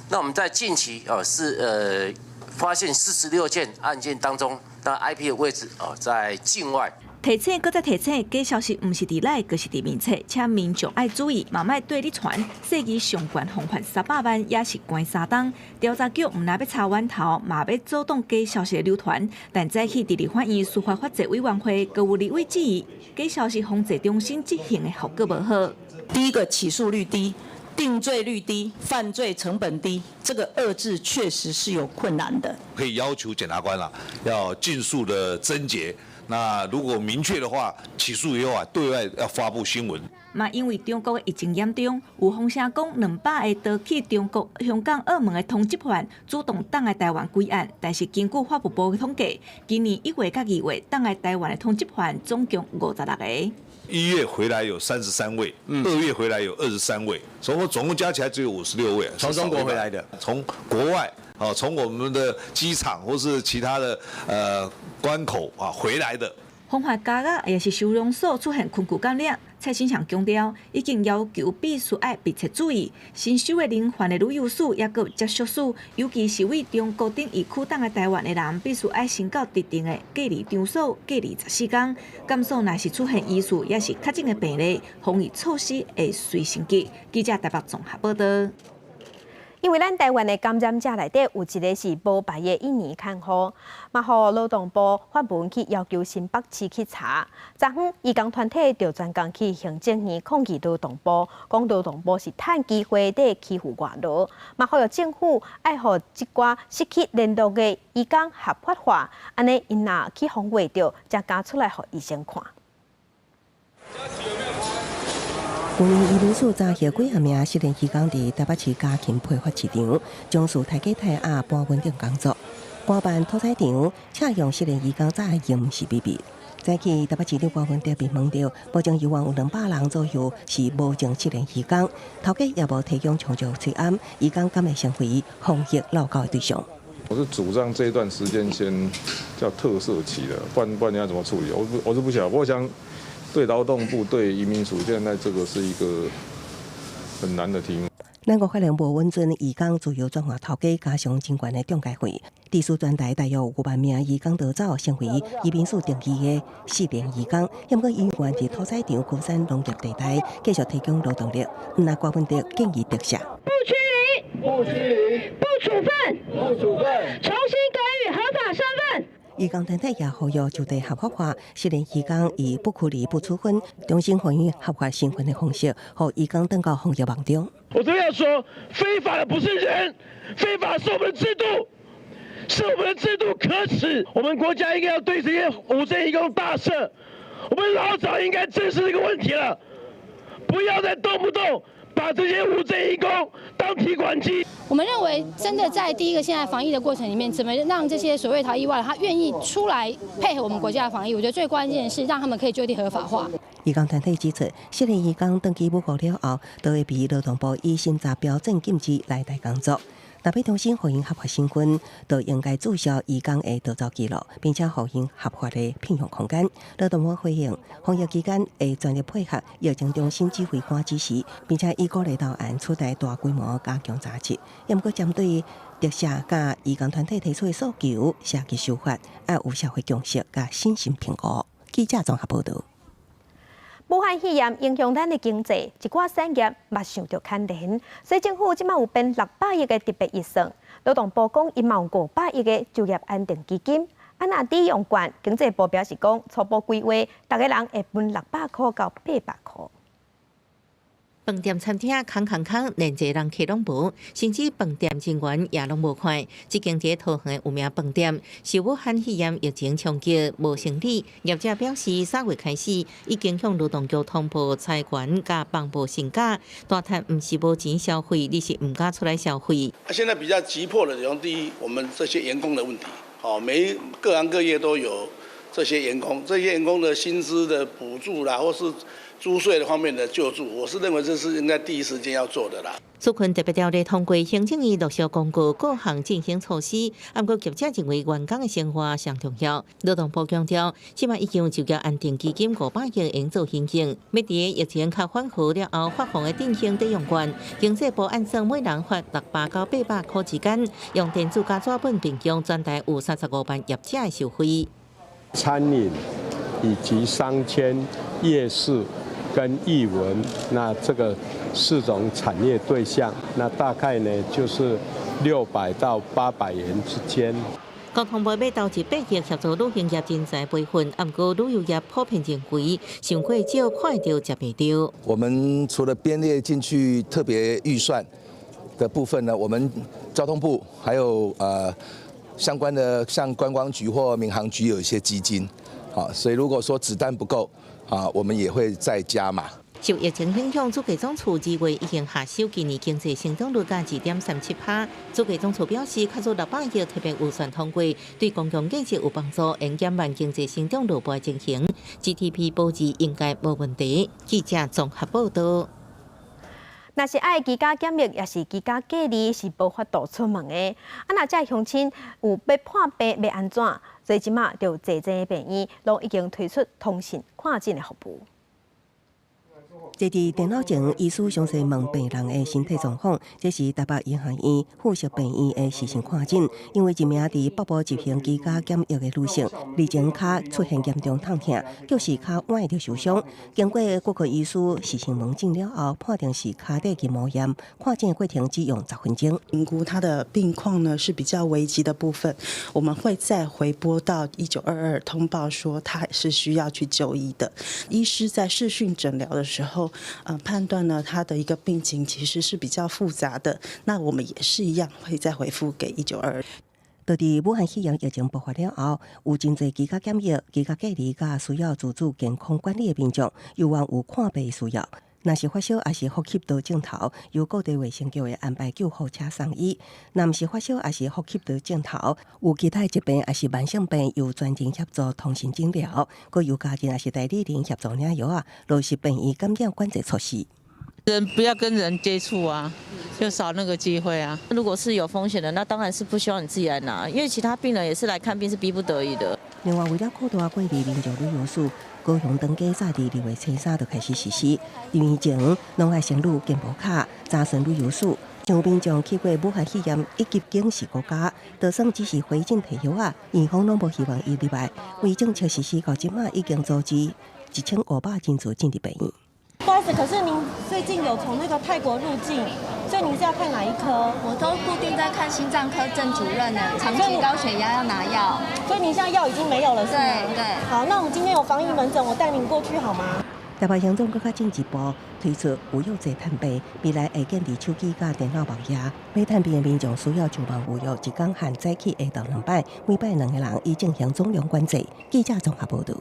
Speaker 9: 那我們在近期哦是發現46件案件當中，那 IP 的位置哦在境外。
Speaker 7: 提醒，閣再提醒，假消息毋是佇內，就是佇面冊，請民眾愛注意，嘛莫綴咧傳。世紀上懸防範300萬，也是關3冬。調查局毋但欲查源頭，嘛欲阻擋假消息的流傳。但早起佇立法院司法法制委員會，閣有立委質疑假消息防制中心執行的效果無好。
Speaker 10: 第一個起訴率低，定罪率低，犯罪成本低，這個遏制確實是有困難的。
Speaker 11: 可以要求檢察官啦，要盡速的偵結。那如果明確的話，起訴以後啊，對外要發布新聞。
Speaker 7: 嘛，因為中國的疫情嚴重，有風聲講200個逃去中國香港、澳門的通緝犯主動轉來台灣歸案，但是根據法務部的統計，今年1月佮2月轉來台灣的通緝犯總共56個。
Speaker 11: 1月回來有33位，2月回來有23位，總共總共加起來只有56位。
Speaker 12: 從中國回來的，
Speaker 11: 從國外啊，從我們的機場或是其他的關口啊回來的。
Speaker 7: 防範監獄抑是收容所出現群聚感染，蔡清祥強調，已經要求必須愛密切注意新收的人犯的旅遊史，抑閣接觸史，尤其是對中國等疫區轉來台灣的人，必須愛先到特定的隔離場所隔離14天。監所若是出現疑似抑是確診的病例，防疫措施會隨升級。記者台北綜合報道。
Speaker 1: 因為咱台灣的感染者內底有一个是無牌的印尼看護，嘛予勞動部發文去要求新北市去查。昨昏，移工團體就專工去行政院抗議勞動部，講勞動部是趁機會佇欺負外勞，嘛呼籲政府愛予這寡失去聯絡的移工合法化，按呢𪜶若去予穢著，才敢出來予醫生看。
Speaker 13: 去年移民署查獲幾若名失聯移工佇台北市家禽批發市場，從事刣雞刣鴨搬運等工作。官辦屠宰場採用失聯移工早已經毋是秘密。早起台北市長柯文哲被問到，目前猶原有200人左右是無證失聯移工，頭家也無提供充足喙罨，移工敢會成為防疫落狗的對象？
Speaker 14: 我是主張這一段時間先叫特赦期的，不然你要怎麼處理？我是不曉得，我想。對勞動部、對移民署，現在這個是一個很難的題目。
Speaker 13: 咱國法令無允准移工自由轉換頭家，加上真懸的中介費，致使全台大約有5萬名移工逃走，成為移民署定義的失聯移工。毋過猶原佇屠宰場、龜山農業地帶繼續提供勞動力。毋但柯文哲建議特赦。
Speaker 15: 不驅離，不驅離，不處分，不處分，重新給予合法身份。
Speaker 13: 移工團體也呼籲就地合法化，失聯移工以不驅離、不處分，重新還予合法身份的方式，予移工轉到防疫網中。
Speaker 18: 我都要說，非法的不是人，非法是我們的制度，是我們的制度可恥。我們國家應該要對這些無證移工大赦。我們老早應該正視這個問題了，不要再動不動把這些無證移工當提款機。
Speaker 29: 我們認為，真的在第一個現在防疫的過程裡面，怎麼讓這些所謂逃逸外勞，他願意出來配合我們國家的防疫？我覺得最關鍵是讓他們可以就地合法化。
Speaker 13: 移工團體指出，失聯移工轉去母國了後，都會被勞動部以審查標準禁止來台工作。若欲重新予𪜶合法身份，就應該註銷移工的逃走記錄，並且予𪜶合法的聘用空間。勞動部回應，防疫期間會全力配合疫情中心指揮官指示，並且以鼓勵到案出台大規模加強查緝。毋過針對特赦佮移工團體提出的訴求，寫去修法，愛有社會共識佮審慎評估。記者綜合報導。
Speaker 1: 武漢肺炎影響咱的經濟，一寡產業嘛受著牽連，所以政府這馬有編600億的特別預算。勞動部講，伊嘛有500億的就業安定基金。啊，若抵用券，經濟部表示講，初步規劃，逐个人會分600箍到800箍。
Speaker 30: 飯店餐廳空空空，連一個人客攏無，甚至飯店人員也攏無看。這間佇桃園的有名飯店，受武漢肺炎疫情衝擊，無生理。業者表示，3月開始已經向勞動局通報裁員佮放無薪假，大趁毋是無錢消費，而是毋敢出來消費。
Speaker 16: 現在比較急迫的，從第一，我們這些員工的問題，哦，每各行各業都有這些員工，這些員工的薪資的補助啦，或是租稅的方面的救助，我是認為這是應該第一時間要做的啦。
Speaker 30: 紓困特別條例通過，行政院陸續公告各項振興措施，毋過業者認為員工的生活上重要。勞動部強調，這擺已經有就業安定基金500億用做現金，欲佇疫情較緩和了後發放的振興抵用券，經濟部按算每人發600到800箍之間，用電子佮紙本並用，全台有35萬業者會受惠。
Speaker 3: 餐飲以及商圈、夜市跟藝文，那這個四種產業對象，那大概呢就是600到800元之間。
Speaker 30: 交通部欲投入8億協助旅行業人才培訓，毋過旅遊業普遍認為傷過少看著食袂著。
Speaker 4: 我們除了編列進去特別預算的部分呢，我們交通部還有相關的像觀光局或民航局有一些基金，啊，所以如果說子彈不夠，啊，我們也會再加碼。
Speaker 30: 受疫情影響，主計總處2月已經下修今年經濟成長率佮2.37%。主計總處表示，較早600億特別預算通過，對公共建設有幫助，會減慢經濟成長落步情形。GDP 保持應該無問題。記者綜合報道。
Speaker 1: 若是愛居家檢疫，抑是居家隔離，是無法度出門的。啊，若這鄉親有欲破病欲按怎？所以這馬就濟濟病院攏已經推出通訊看診的服務。
Speaker 13: 坐佇電腦前，醫師詳細問病人的身體狀況。這是台北醫學院附屬病院的視訊看診。因為一名佇北部執行居家檢疫的女性，日前跤出現嚴重痛疼，就是跤崴著受傷。經過骨科醫師視訊問診了後，判定是跤底筋膜炎。看診的過程只用10分鐘。
Speaker 5: 評估他的病況呢是比較危急的部分，我們會再回撥到1922通報說他是需要去就醫的。醫師在視訊診療的時候，判斷呢，他的一個病情其實是比較複雜的，那我們也是一樣會再回復給1922。
Speaker 13: 佇武漢肺炎疫情爆發了後，有真濟居家檢疫、居家隔離佮需要自主健康管理的民眾，猶原有看病的需要。若是發燒，抑是呼吸道症頭，由各地衛生局會安排救護車送醫；若毋是發燒，抑是呼吸道症頭，有其他疾病，抑是慢性病，由專人協助通訊診療，閣由家人抑是代理人協助領藥仔，落實病院感染管制措施。
Speaker 12: 人不要跟人接觸啊，就少那個機會啊。
Speaker 17: 如果是有風險的，那當然是不希望你自己來拿，因為其他病人也是來看病是逼不得已的。
Speaker 13: 另外，為了擴大過濾民眾旅遊史，高雄長假早佇2月初3就開始實施。入院前，攏愛先錄健保卡，查詢旅遊史。像民眾去過武漢肺炎一級警示國家，就算只是回診提藥仔，院方攏無希望伊入來。為政策實施到這馬，已經組織1500人次進入病院。
Speaker 19: 不好意思，可是您最近有從那個泰國入境，所以您是要看哪一科？
Speaker 20: 我都固定在看心臟科鄭主任呢，長期高血壓要拿藥。
Speaker 19: 所以您現在藥已經沒有了，是嗎？
Speaker 20: 對對。
Speaker 19: 好，那我們今天有防疫門診，我帶您過去好嗎？
Speaker 13: 台北行總閣較進一步推出有藥濟探病，未來會建佇手機佮電腦網頁。欲探病的民眾需要上網預約，一工限早起下晝兩擺，每擺兩個人，以進行總量管制。記者綜合報導。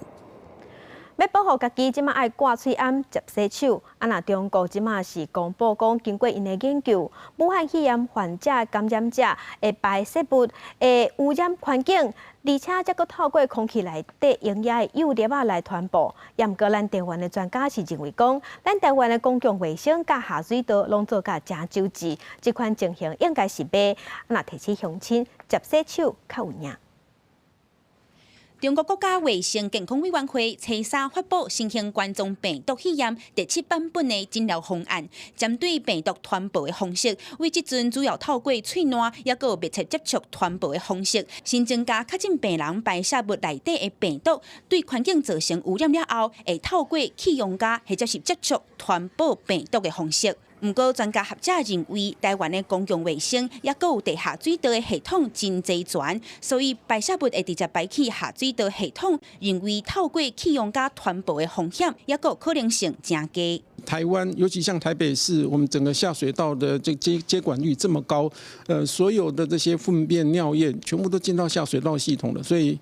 Speaker 1: 欲保護家己，這馬愛掛喙罨、捷洗手。啊，若中國這馬是公布講，經過𪜶的研究，武漢肺炎患者感染者的排泄物會污染環境，而且才閣透過空氣內底營養的幼粒仔來傳播。也毋過，咱台灣的專家是認為講，咱台灣的公共衛生佮下水道攏做甲誠周至，這款情形應該是袂。啊，若提醒鄉親捷洗手較有影。
Speaker 21: 中國國家衛生健康委員會初三發布新型冠狀病毒肺炎第七版本的診療方案，針對病毒傳播的方式，為這陣主要透過喙瀾，抑閣有密切接觸傳播的方式，新增加確診病人排泄物內底的病毒，對環境造成污染了後，會透過氣溶膠或者是接觸傳播病毒的方式。毋過，專家學者認為，台灣的公共衛生抑閣有地下水道的系統真齊全，所以排泄物會直接排去下水道系統，認為透過氣溶膠傳播的風險，抑閣可能性誠低。
Speaker 2: 台灣，尤其像台北市，我們整個下水道的這接管率這麼高，所有的這些糞便、尿液全部都進到下水道系統了，所以，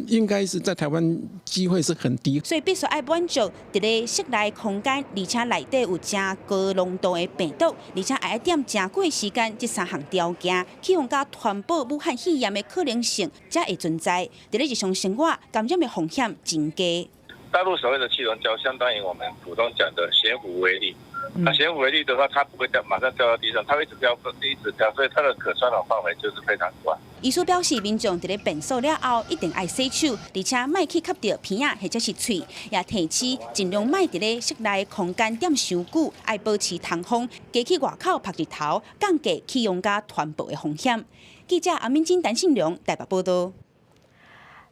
Speaker 2: 應該是在台灣機會是很低。
Speaker 21: 所以必須愛滿足佇咧室內空間，而且內底有誠高濃度的病毒，而且愛踮誠久的時間，這三項條件，去予共傳播武漢肺炎的可能性才會存在。佇咧日常生活感染的風險真低。
Speaker 6: 大陸所謂的氣溶膠，相當於我們普通講的懸浮微粒。那懸浮微粒的話，它不會掉，馬上掉到地上，它會一直飄，一直飄，所以它的可傳染範圍就是非常廣。
Speaker 21: 醫師表示，民眾佇咧便所了後，一定愛洗手，而且莫去吸著鼻仔或者是喙，也提醒盡量莫佇咧室內空間踮傷久，愛保持通風，加去外口曝日頭，降低氣溶膠傳播的風險。記者阿敏珍、陳信良台北報道。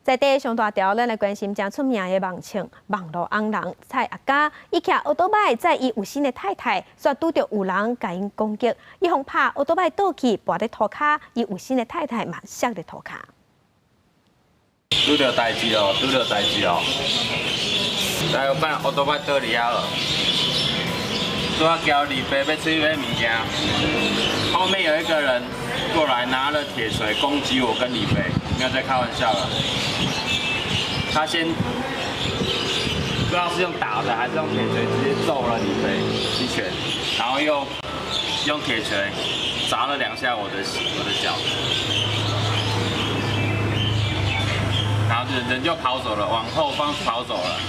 Speaker 1: 在地上大條，咱來關心誠出名的網紅網路紅人蔡阿嘎，伊騎歐多擺載伊有身的太太，煞拄著有人共𪜶攻擊，伊予拍歐多擺倒去，跋佇塗跤，伊有身的太太嘛摔佇塗跤。
Speaker 8: 拄著代誌哦，拄著代誌哦。來，我擺歐多擺倒佇遐了，拄仔交李飛欲出去買物件，後面有一個人過來拿了鐵錘攻擊我跟李飛，沒有在開玩笑了。他先不知道是用打的還是用鐵錘直接揍了李飛一拳，然後又用鐵錘砸了兩下我的腳，然後人就跑走了，往後方跑走了。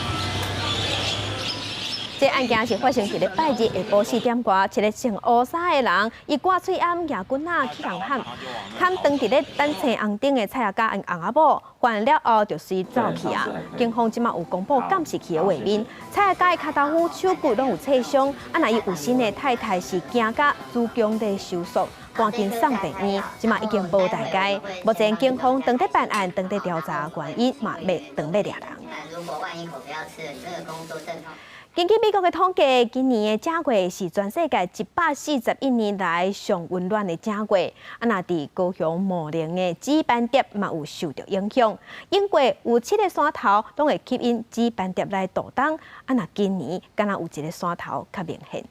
Speaker 1: 這案件是發生佇咧拜日下晡4點外，一個穿烏衫的人，伊掛喙罨舉棍仔去共砍，砍當佇咧等青紅燈的蔡阿嘎𪜶翁仔某，犯了後就隨走去啊。警方這馬有公布監視器的畫面，蔡阿嘎的跤頭趺、手骨攏有切傷，啊，若伊有身的太太是驚甲子宮咧收縮，趕緊送病院，這馬已經無代誌。目前警方正佇辦案，正佇調查原因，嘛欲當咧掠人。
Speaker 22: 如果萬一口不要吃了，你這個工作陣痛。
Speaker 1: 根據美國的統計，今年的正月是全世界141年來上溫暖的正月。啊，若佇高雄茂林的紫斑蝶嘛有受著影響。英國有七个山頭攏會吸引紫斑蝶來渡冬。啊，若今年敢若有一个山頭較明顯。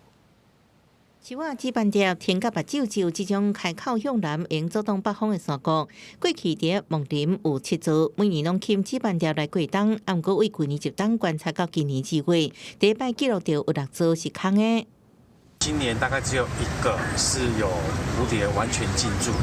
Speaker 30: 樹仔紫斑蝶停甲目睭皺，這種開口向南，會阻擋北風的山谷。過去佇茂林有七座，每年攏吸引紫斑蝶來過冬。啊，毋過對舊年入冬觀察到今年2月，第一擺記錄著有六座是空的。
Speaker 23: 今年大概只有一個是有蝴蝶完全進駐的，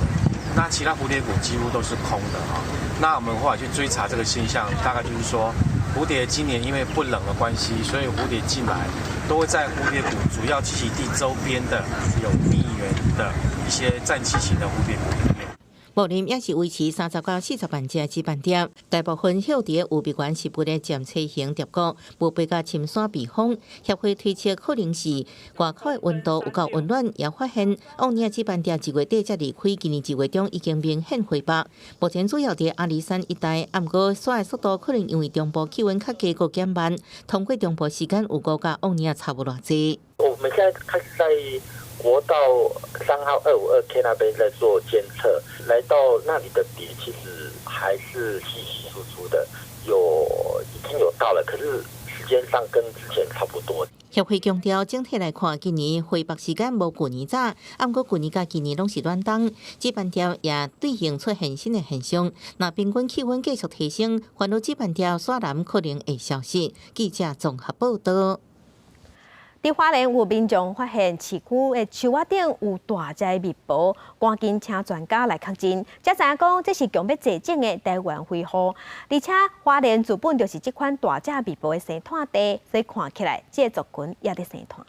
Speaker 23: 那其他蝴蝶谷幾乎都是空的哈。那我們後來去追查這個現象，大概就是說，蝴蝶今年因為不冷的關係，所以蝴蝶進來都會在蝴蝶谷主要棲息地周邊的有蜜源的一些暫棲型的蝴蝶谷裡面。
Speaker 30: 茂林也是維持30到40萬隻紫斑蝶，大部分歇佇有蜜源食物的漸棲型蝶谷，無飛到深山避風。協會推測可能是外口的溫度有夠溫暖，也發現往年紫斑蝶2月底才離開，今年2月中已經明顯回北。目前主要佇阿里山一帶，啊，毋過徙的速度可能因為中部氣溫較低，閣減慢。通過中部時間有五甲往年差無偌濟。
Speaker 24: 我們現在開始在國道3號252K 那邊在做監測，來到那裡的蝶其實還是稀稀疏疏的，已經有到了，可是時間上跟之前差不多。
Speaker 30: 協會強調，整體來看，今年回北時間無舊年早，啊，毋過舊年佮今年攏是暖冬，紫斑蝶也對應出現新的現象。若平均氣溫繼續提升，煩惱紫斑蝶徙南可能會消失。記者綜合報道。
Speaker 1: 佇花蓮有民眾發現市區的樹仔頂有大隻蜜婆，趕緊請專家來確認，才知影講這是強欲絕種的台灣飛虎。而且花蓮自本就是這款大隻蜜婆的生湠地，所以看起來這個族群也佇生湠。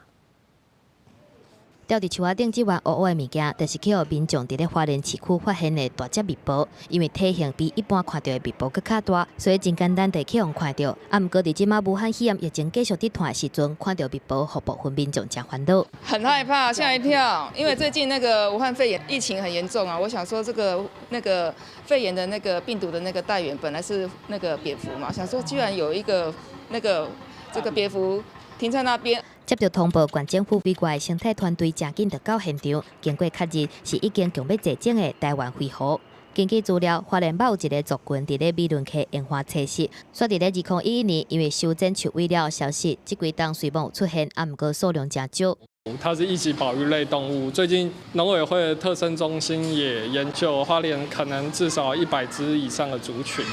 Speaker 25: 吊佇樹仔頂這碗烏烏的物件，就是去予民眾佇咧花蓮市區發現的大隻蜜婆。因為體型比一般看著的蜜婆閣較大，所以真簡單就去予看著。啊，毋過佇這馬武漢肺炎疫情繼續佇湠的時陣，看著蜜婆，予部分民眾誠煩惱。
Speaker 26: 很害怕，嚇一跳，因為最近那個武漢肺炎疫情很嚴重啊。我想說，這個那個肺炎的那個病毒的那個帶源本來是那個蝙蝠嘛，想說居然有一個那個這個蝙蝠停在那邊。
Speaker 25: 接著通報，縣政府委外生態團隊誠緊就到現場，經過確認是已經強欲絕種的台灣飛狐。根據資料，花蓮捌有一个族群佇咧美崙溪沿岸棲息，煞佇咧2011年因為修剪樹葦了消失。這幾冬雖罔有出現，啊，毋過數量誠少。
Speaker 7: 它是一級保育類動物。最近農委會的特生中心也研究，花蓮可能至少100隻以上的族群。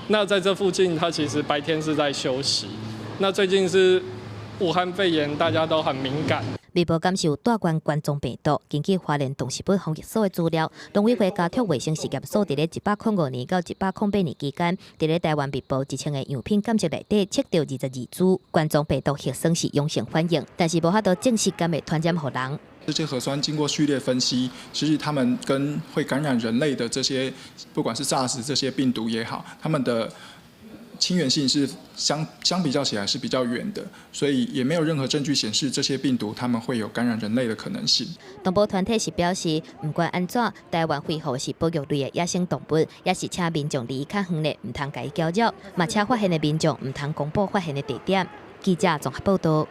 Speaker 7: 那在這附近，它其實白天是在休息。那最近是武漢肺炎，大家都很敏感。
Speaker 25: 密報敢是有帶冠冠狀病毒？根據花蓮動植物防疫所的資料，農委會加卓衛生實驗所佇咧105年到108年期間，佇咧台灣密報1000個樣品檢測內底測著22株冠狀病毒核酸是陽性反應，但是無法度證實敢會傳染予人。
Speaker 9: 這些核酸經過序列分析，其實他們跟會感染人類的這些，不管是 SARS 這些病毒也好，他們的親緣性是相比較起來是比較遠的，所以也沒有任何證據顯示這些病毒他們會有感染人類的可能性。
Speaker 25: 動保團體是表示，毋管按怎，台灣狒狒是保育類的野生動物，也是請民眾離較遠的，毋通共伊攪擾，嘛請發現的民眾毋通公布發現的地點。記者綜合報道。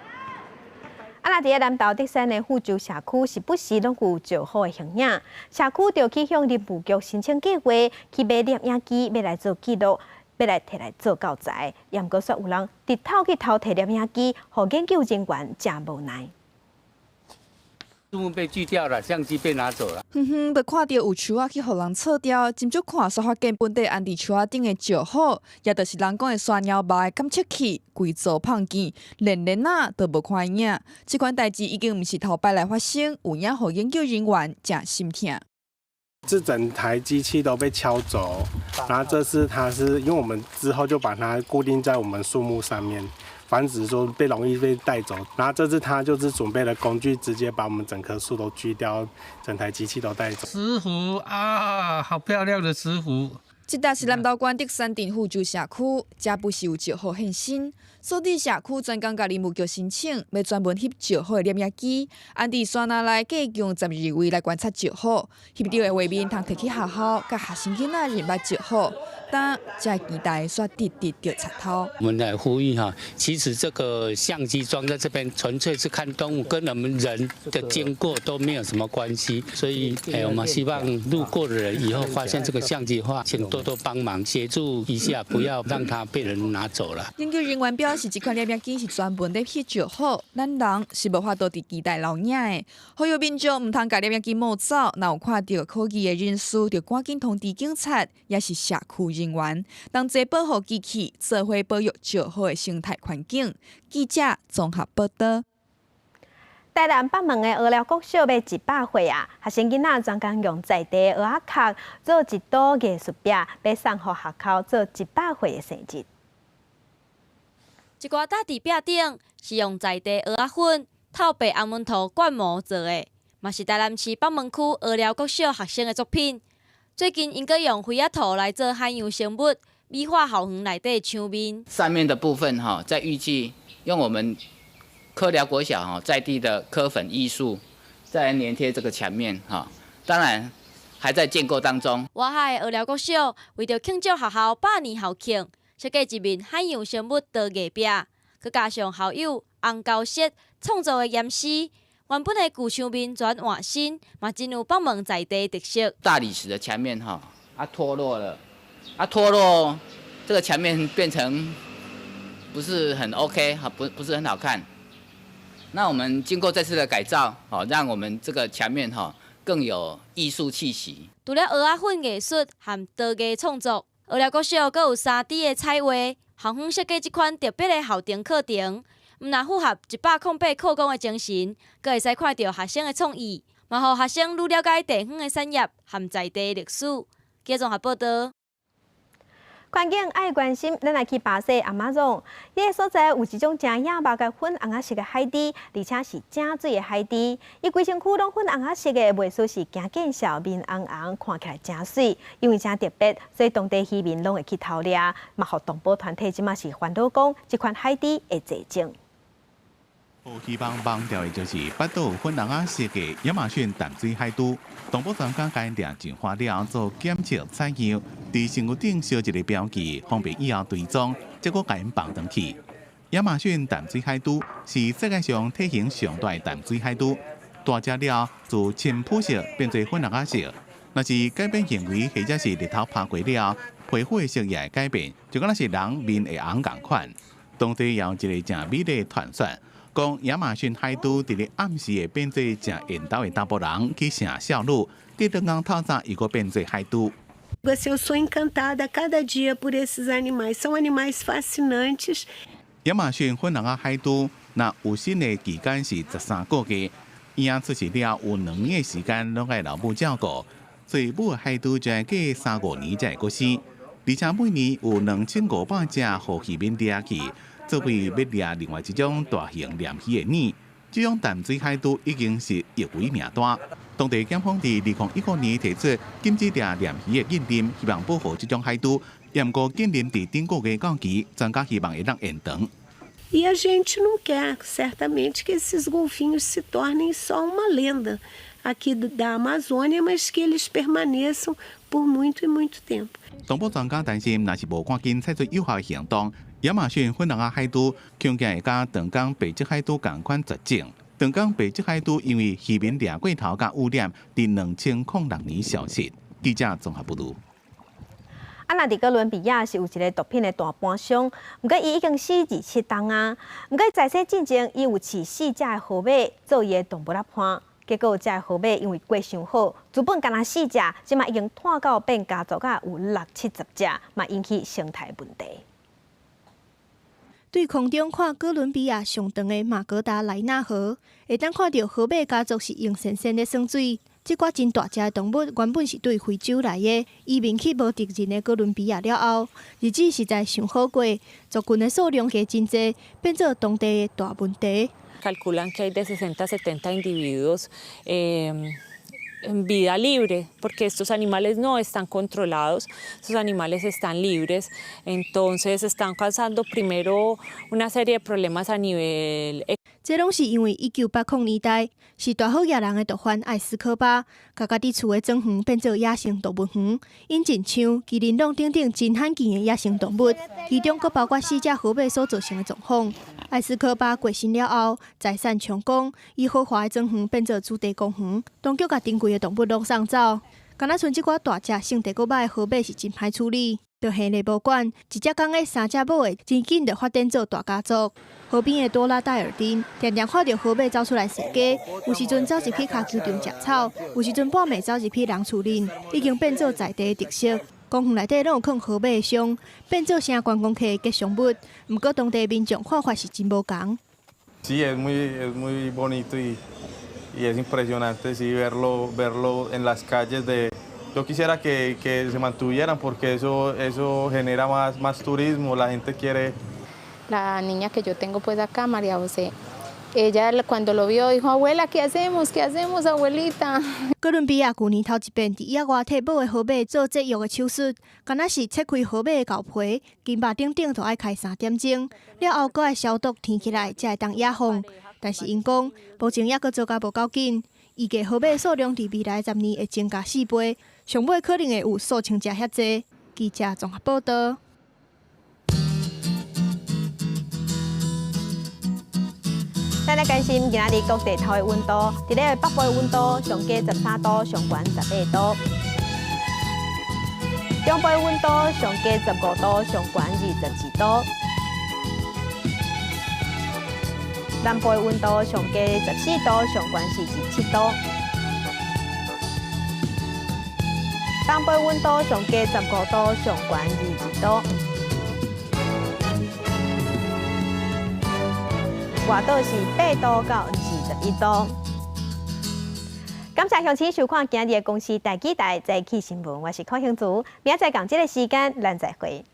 Speaker 1: 啊，若佇咧南投竹山的富州社區，時不時攏有石虎的形影。社區就去向林務局申請計劃，去買攝影機，欲來做記錄，欲來提來做教材。也毋過煞有人日頭去偷提攝影機，予研究人員誠無奈。
Speaker 10: 樹木被鋸掉了，相機被拿走了。
Speaker 30: 遠遠就看著有樹仔去予人銼掉，斟酌看，煞發現本地安置樹仔頂的石虎，也就是人講的山貓肉的檢測器，規組碰見，連鏈仔都無看影。這款代誌已經毋是頭擺來發生，有影予研究人員誠心疼。
Speaker 11: 這整台機器都被敲走，然後這次它是因為我們之後就把它固定在我們樹木上面，防止說被容易被帶走。然後這次他就是準備了工具，直接把我們整棵樹都鋸掉，整台機器都帶走。
Speaker 10: 石虎啊，好漂亮的石虎！
Speaker 30: 這搭是南投縣竹山鎮富州社區，這不時有石虎現身。所以社區專工共林務局申請，欲專門翕石虎的攝影機，安佇山林內加強12位來觀察石虎，翕著的畫面通提去學校，共學生囡仔認捌石虎。但這期待煞直直著賊偷。
Speaker 10: 我們來呼籲哈，其實這個相機裝在這邊，純粹是看動物，跟我們人的經過都沒有什麼關係。所以，我們希望路過的人以後發現這個相機的話，請多多幫忙協助一下，不要讓它被人拿走了。
Speaker 30: 研究人員表示，這款攝影機是專門咧翕石虎，咱人是無法度佇基地留影的。呼籲民眾毋通共攝影機摸走，若有看著可疑的人士，就趕緊通知警察，抑是社區人員，同齊保護機器，做伙保育石虎的生態環境。記者綜合報道。
Speaker 1: 台南北門的蚵寮國小欲100歲啊！學生囡仔專工用在地蚵仔殼做一堵藝術壁，欲送予學校做100歲的生日。
Speaker 14: 一寡搭佇壁頂是用在地蚵仔粉、透白紅毛塗灌模做的，嘛是台南市北門區蚵寮國小學生的作品。最近𪜶閣用飛仔塗來做海洋生物，美化校園內底牆面。
Speaker 15: 上面的部分哈，在預計用我們蚵寮國小哈在地的蚵粉藝術，再來粘貼這個牆面哈。當然還在建構當中。
Speaker 14: 外海蚵寮國小為著慶祝學校100年校慶，設計一面海洋生物陶藝壁，閣加上校友洪高雪創作的鹽絲，原本的舊牆面全換新，嘛真有北門在地特色。
Speaker 15: 大理石的牆面哈，啊脫落了，啊脫落，這個牆面變成不是很 OK，哈不是很好看。那我們經過這次的改造，哦，讓我們這個牆面哈更有藝術氣息。
Speaker 14: 除了蚵仔粉藝術和陶藝創作，蚵寮國小閣有3D 的彩畫，校方設計這款特別的校庭課程，毋但符合108課綱的精神，閣會使看著學生的創意，嘛予學生愈了解地方的產業和在地歷史。記者綜合報道。
Speaker 1: 環境愛關心，咱來去巴西亞馬遜，彼个所在有一種誠野肉佮粉紅仔色的海豬，而且是正水的海豬。伊規身軀攏粉紅仔色的，袂輸是驚見笑，面紅紅，看起來誠媠。因為誠特別，所以當地漁民攏會去偷掠，嘛予動保團體這馬是煩惱講，這款海豬會絕種。
Speaker 18: 希望忘掉的就是腹肚粉紅仔色的亞馬遜淡水海豬。動保專家共𪜶掠進化了做檢測採樣，佇身軀頂燒一個標記，方便以後追蹤，才閣共𪜶放轉去。亞馬遜淡水海豬是世界上體型上大的淡水海豬，大隻了自深膚色變做粉紅仔色。若是改變行為，或者是日頭拍過了，皮膚的色也會改變，就敢若是人面會紅仝款。當地有一个誠美麗的傳說，講亞馬遜海豬佇咧暗時會變做食緣投的查埔人去疼少女，隔兩工透早又閣變做海豬。
Speaker 3: Eu sou encantada cada dia por esses animais, são animais fascinantes.
Speaker 18: 亞馬遜粉紅仔海豬，若有身的期間是13個月，嬰仔出世了有2年的時間攏愛老母照顧，所以母的海豬就愛過三五年才會閣生，而且每年有2500隻予漁民掠去，做為欲掠另外一種大型鯰魚的鯁。這種淡水海豬已經是易危名單。當地檢方佇2015年提出禁止掠鯰魚的禁令，希望保護這種海豬。毋過禁令佇頂個月到期，專家希望會當延長。
Speaker 3: E a gente não quer, certamente, que esses golfinhos se tornem só uma lenda aqui da Amazônia, mas que eles permaneçam por muito e muito tempo.
Speaker 18: 動保專家擔心，若是無趕緊採取有效行動，亞馬遜粉紅仔海豬恐驚會佮長江白脊海豬仝款絕種。長江白脊海豬因為漁民掠過頭佮污染，佇2006年消失。記者綜合報導。
Speaker 1: 啊，若佇哥倫比亞是有一个毒品的大盤商，毋過伊已經死27冬啊。毋過在生進前，伊有飼四隻的河馬做伊的動物仔伴，結果這个河馬因為過傷好，原本干焦四隻，這馬已經湠到變家族仔有六七十隻，嘛引起生態問題。
Speaker 4: 對空中看哥倫比亞上長的馬格達萊納河，會當看著河馬家族是用跣跣咧耍水。這寡真大隻的動物原本是對非洲來的，移民去無敵人的哥倫比亞了後，日子實在傷好過，族群的數量加真濟，變做當地的大問題。
Speaker 5: Calculan que hay de 60 a 70 individuos en vida libre, porque estos animales no están controlados, estos animales están libres, entonces están causando primero una serie de problemas a nivel
Speaker 4: 這攏是因為1980年代是大好額人的毒販艾斯科巴，共家己厝的莊園變做野生動物園，引進像麒麟蠓等等真罕見的野生動物，其中閣包括四隻河馬所造成的狀況。艾斯科巴過身了後，財產充公，以豪華的莊園變做主題公園，當局共珍貴的動物攏送走，敢若賰這寡大隻、性地閣歹的河馬是真歹處理。就現在無管，一隻公的三隻母的，真緊就發展做大家族。河邊的多拉戴爾丁，定定看著河馬走出來踅街，有時陣走入去跤球場食草，有時陣半暝走入去人厝裡，已經變做在地的特色。公園內底攏有囥河馬的像，變做成觀光客的吉祥物。毋過當地民眾看法是真無仝。
Speaker 12: Sí, es muy bonito y es impresionante, sí, verlo en las calles de. Yo quisiera que se mantuvieran porque eso genera más turismo, la gente quiere.
Speaker 16: La niña que yo tengo pues acá, María José, ella cuando lo vio dijo, abuela, ¿qué hacemos? ¿Qué hacemos, abuelita?
Speaker 4: 哥倫比亞舊年頭一遍佇野外替母的河馬做節育的手術，敢若是切開河馬的厚皮、筋肉等等，都愛開3點鐘，了後閣愛消毒，填起來才會當野放。但是𪜶講，目前猶閣做甲無夠緊，預計河馬數量佇未來10年會增加4倍，上尾可能會有數千隻遐濟。記者綜合報導。
Speaker 1: 咱來關心今仔日各地頭的溫度，佇咧北部的溫度上低13度，上懸18度；中部的溫度上低15度，上懸22度；南部的溫度上低14度，上懸是27度；東部的溫度上低15度，上懸22度。外島是8度到21度。感謝鄉親收看今日的公視台語台早起新聞，我是柯興祖，明仔載仝這个時間，咱再會。